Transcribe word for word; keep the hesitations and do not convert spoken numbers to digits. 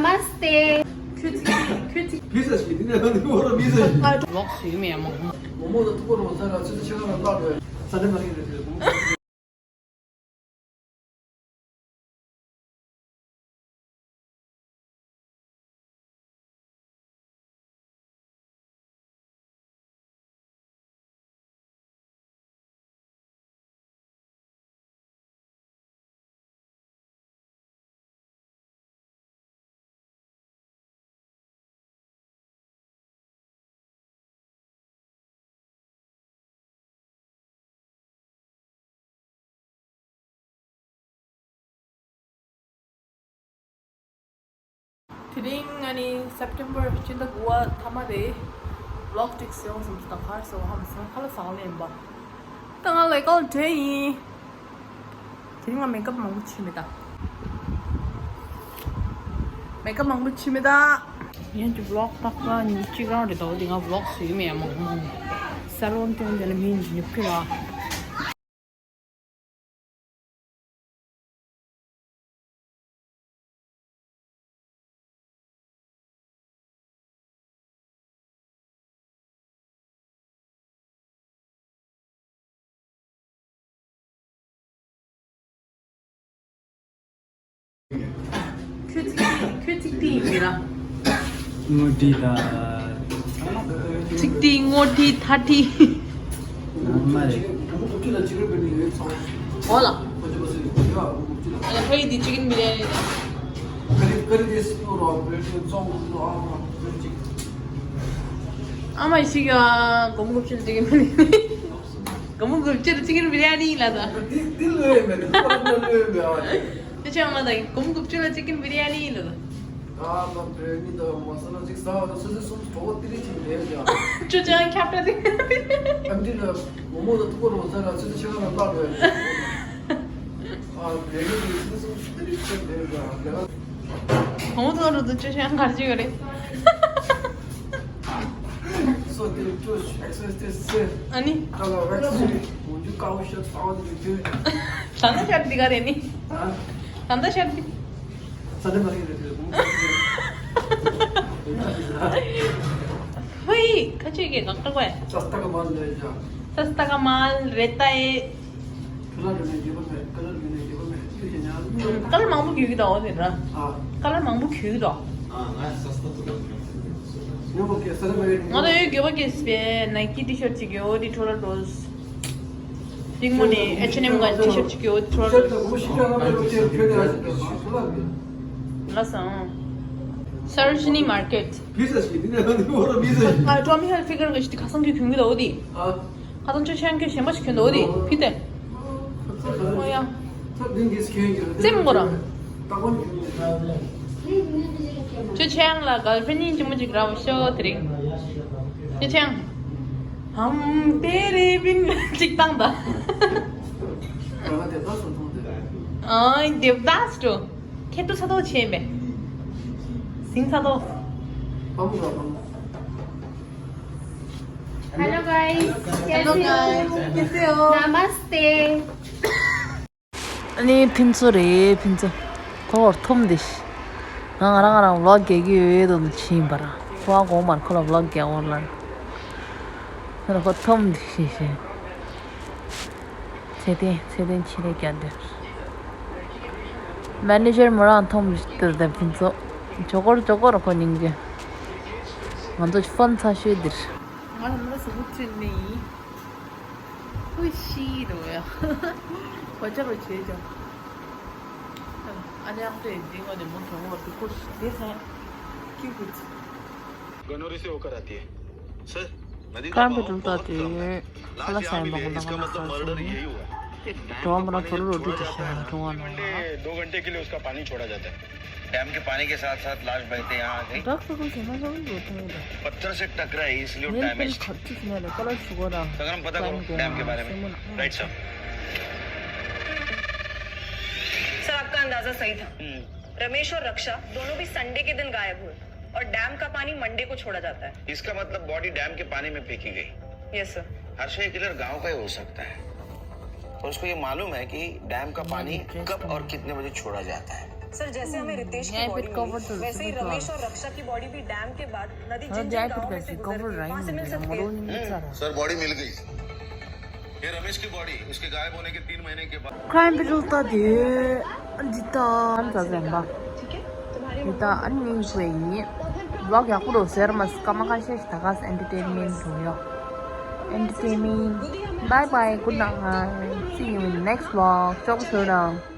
Namaste. ཁྱོད་ཚིག་ཁྱོད་ཚིག་བི་ས་ཞིག་འདི་ནས་ལ་འདི་བོ་ར་བི་ས་ཞིག་ལོག་སུ་ཡོད་མེད་མང་མོ་མོ་ད་ཐུག་པ་རོ་ས་ལ་ཚོད་ཚོད་ཆེ་ཁ་ལ་ལྟ་དགོས་ས་ལེ་མ་རིག་རེད་དེ། དེ་རིང་ང་ནི་སེབ་ཊེམ་པར་སྤྱི་ཟླ་དགུ་པ་མཐའ་མ་རེད། བི་ལོག་ཅིག་བཟོས་ཡོང་བསམ་སོང་། ད་ག་རེ་བཟོ་བ་ཧམ་སོང་། ཁ་ལག་ཟ་ག་སླེབས་ཡིན་པ། ད་ང་ལས་ཀ་ལ་བྲེལ་ཡིན། དེ་རིང་ང་མེག་ཨབ་མང་པོ་བྱས་མེད་ད། མེག་ཨབ་མང་པོ་བྱས་མེད་ད། ཡིན་གྱི་བི་ལོག་ཏག་ཏག་ཉིན་གཅིག་རང་རེད་ད། འོ་དེ་ང་བི་ལོག་བཟོས་མེད་ཡ་མང་པོ་མང་པོ། སལ་ཝོན་སྟོན་དེ་ལ་མི་ཉུབ་ཀི་ར། ཁྱོད་ཚིག་ཁྱོད་ཚིག་ཏི་ཡིན་ར། ངོ་ཏི་ད། ཚིག་ཏི་ངོ་ཏི་ཐ་ཏི། ང་མ་རེད། འོ་ལ། ཨ་ལ་ཕ་ཡི་འདི་ཅི་ཀིན་བི་རི་ཡ་ནི་ད། ཨ་མ་ཞིག་ཡ་གོམ་གོམ་ཅི་ལ་ཅི་ཀིན་བི་རི་ཡ་ནི། གོམ་གོམ་ཅི་ལ་ཅི་ཀིན་བི་རི་ཡ་ནི་ལ་ད། འདི་འདི་ལོས་མེད་འདི་ཁོ་རང་ལོས་མེད་ཨ། དེ་ཆ་ང་ད་གོམ་གོམ་ཅི་ལ་ཅི་ཀིན་བི་རི་ཡ་ནི་ལ་ད། ད་ད་བྲེ་མི་ད་མ་ས་ལ་ཅིག་ཟ་བ་ད་སོ་སོའི་སོམ་གྲོགས་པོ་ཏི་རི་ཅིག་རེད་ཀྱང་། ཅོ་ཅང་ཁྱབ་བསྒྲགས་དེ། ཨ་མ་དེ་ལ་མོ་མོ་ད་ཐུག་པ་རོ་ས་ལ་ཚོད་ཚོད་ཆེ་ཁ་ལ་ལྟ་དགོས། ཨ་བྲེ་མི་དེ་སོ་སོ་ཏི་རི་ཅིག་རེད་ཀྱང་ལས་ཀ། གོང་དུ་རུ་དུ་ཅོ་ཅང་གར་ཅིག་ཡོད་རེད། སོ་ཏི་ཅོ་ཨེག་སར་སའིཛ་ཟེར། ཨ་ནི། ད་ལ་ཝེག་སི་ཟེར། མོ་ཇུ་ཀའོ་ཤ་ཚ་བ་དེ་ཅོ། ད་ལྟ་ཤར་འདི་ག་རེད་ནི། ཨ། ད་ལྟ་ཤར་འདི། ས་ལེ་མ་རིག་རེད་དེ་གོང་། ཧུའི་ཁ་ཆུ་གི་གང་ལྟ་གོ་ཡ། ས་སྟ་ག་མ་ལེ་ཡ། ས་སྟ་ག་མ་ལེ་ད་ཨེ། ཁ་ལག་རིག་ནས་འགྱོད་པ་མེད། ཁ་ལག་རིག་ནས་འགྱོད་པ་མེད། ཁྱོད་ཀྱི་ཉལ་ལུགས། ཁ་ལག་མང་པོ་གྱོན་གྱི་འདུག་འོ་དེ་འདྲ། ཨ། ཁ་ལག་མང་པོ་གྱོན་གྱི་འདུག་ང་ལ་ཡོད་འགྱོད་པ་སྐྱེས་པའི་ནའི་ཀི་ཊི་ཤར་ཊི་ཅིག་ཡོད། འོ་དེ་ཁྲོ་ལ་འགྲོ། གཅིག་མོ་ནི་ཨེཆ་ཨེན་ཨེམ་ག་ཊི་ཤར་ཊི་ཅིག་ཡོད། འོ་དེ་ཁྲོ་ལ་འགྲོ། ལ་སང་། སརོ་ཇི་ནི་མར་ཀེཊ། ཨ། ཊོ་མི་ཧིལ་ཕི་གར་གི་ཞིག་ཁ་སང་གི་གྱོན་གྱི་འདུག་འོ་དེ། ཁ་སང་ཅོ་ཅང་གི་གཞན་པ་ཞིག་གྱོན་འདུག་འོ་དེ་ཕི་ཏེ། ཨོ་ཡ། རྩེད་མོ་ར། ཅོ་ཅང་ལ་གར་ཕན་ཡིན་གྱི་མོ་ཅིག་ར་བ་ཤོ་དེ་རིང་། ཅོ་ཅང་། ཧམ་དེ་རེ་བིན་ཅིག་བཏང་ད། ཨ་དེབ་དཱས་འགྲོ། ཁྱེད་ཏུ་ས་ཏོག་ཆེན་པས། སིང་ས་ཏོག Hello guys. Hello guys. कैसे हो? नमस्ते. ཨ་ནི་ཕུན་ཚོགས་རེད་ཕུན་ཚོགས། ཁོ་བར་ཐུམ་དེ་ཤི། ང་ང་རང་ང་རང་བི་ལོག་རྒྱག་གི་ཡོད་དོ་ནི་ཕྱིན་པ་ར། ཁོ་བ་གོང་མར་ཁོ་ལ་བི་ལོག་རྒྱག་འོར་ལ། ཁོ་ལ་ཁོ་ཐུམ་དེ་ཤི་ཤི། ཚེ་བརྟན་ཚེ་བརྟན་ཆེ་རེ་རྒྱ་འདིར། མེ་ནེ་ཇར་མོ་རང་ཐོམ་ཏི་ཏི་ཕུན་ཚོགས། ཇོ་ཀོར་ཇོ་ཀོར་ཁོ་སྙིང་རྗེ། ང་ཚོ་ཕོན་ཚ་ཤོས་འདིར། ང་ལ་མོ་སུ་བུ་ཚུན་ནི་ཡིན། ཧུ་ཤི་རོ་ཡ། གོ་ཆ་རོ་བྱེད་ཅོ། ཨ་ནི་ཨ་ཏོ་ཡིན་འདི་ངོ་ནས་མོ་གྲོང་བོར་དུ་ཁོ་ཤི་དེ་ཧེ། ཀི་གུ་ཚི། गनौरी से होकर आती है। सर, नदी का बहाव बहुत कम है। लाश यहाँ मिले हैं, इसका मतलब मर्डर यही हुआ है। ཁ་ལག་ཟ་ཡ་མ་གོ་ན་ཁ་ལག་ཟ་ཡ་མ་གོ་ན། ཁ་ལག་ཟ་ཡ་མ་གོ་ན། घंटे, दो घंटे के लिए उसका पानी छोड़ा जाता है। डैम के पानी के साथ साथ लाश बहते यहाँ आ गई। पत्थर से टकराई, इसलिए वो डैमेज थी। सगरम, पता करो डैम के बारे में। Right sir. सर, आपका अंदाजा सही था। रमेश और रक्षा दोनों भी संडे के दिन गायब हुए और डैम का पानी मंडे को छोड़ा जाता है। इसका मतलब बॉडी डैम के पानी में फेंकी गई। Yes sir. हर्षा, ये किलर गांव का ही हो सकता है। और उसको ये मालूम है कि डैम का पानी कब और कितने बजे छोड़ा जाता है। सर, जैसे हमें रितेश की बॉडी मिली, वैसे ही रमेश और रक्षा की बॉडी भी डैम के बाद नदी जिन जिन गांवों में से गुजरती है, वहां से मिल सकती है। सर, बॉडी मिल गई। ये रमेश की बॉडी उसके गायब होने के तीन महीने के बाद। Crime Patrol ལྟ་དེ། འདི་ལྟ་ཨ་ནི་ཟ་ཟན་པ། འདི་ལྟ་ཨ་ནི་ཉིན་ཤོས་ཡིན། Vlog ཡག་པོ་རོ་ཟེར་མ་སྐར་མ་ཁ་ཤས་ཤིག་ད་ག་ས་entertainment འགྲོ་ཡོད། Entertainment. Bye bye, good night, see you in next vlog. ཅོག་ཞོ་རང་།